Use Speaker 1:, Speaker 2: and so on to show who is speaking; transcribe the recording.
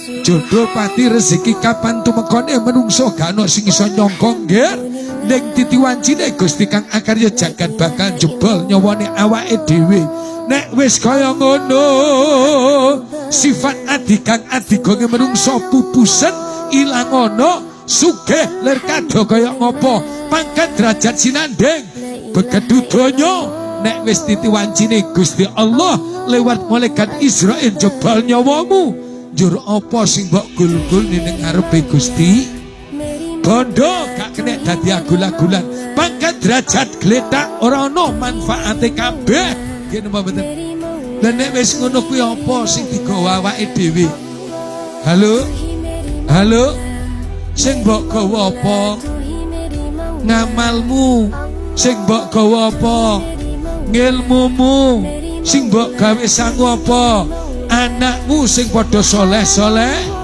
Speaker 1: Jodoh, pati, rezeki kapan tumekone menungso gak ono sing iso nyangka, nggih. Ning titi wancine Gusti kang akarya jagat bakal jebol nyawane awake dhewe. Nek wis kaya ngono, sifat adigang adigonge menungso pupusen ilang ana. Sugih lir kado kaya ngopo, pangkat derajat sinanding begedu donya, nek wis titi wancine Gusti Allah lewat malaikat Izrail jebol nyawamu, njur apa sing mbok gul-gul ning ngarepe Gusti? Bondo gak kena dadi agul-agulan, pangkat derajat gletak ora ana manfaate kabeh, nggih napa mboten? Lah, nek wis ngono kuwi apa sing digawa awake dhewe? Halo, halo, sing mbok gawa apa? Ngamalmu. Sing mbok gawa apa? Ngilmumu. Sing mbok gawe sangu apa? Anakmu sing padha soleh-soleh.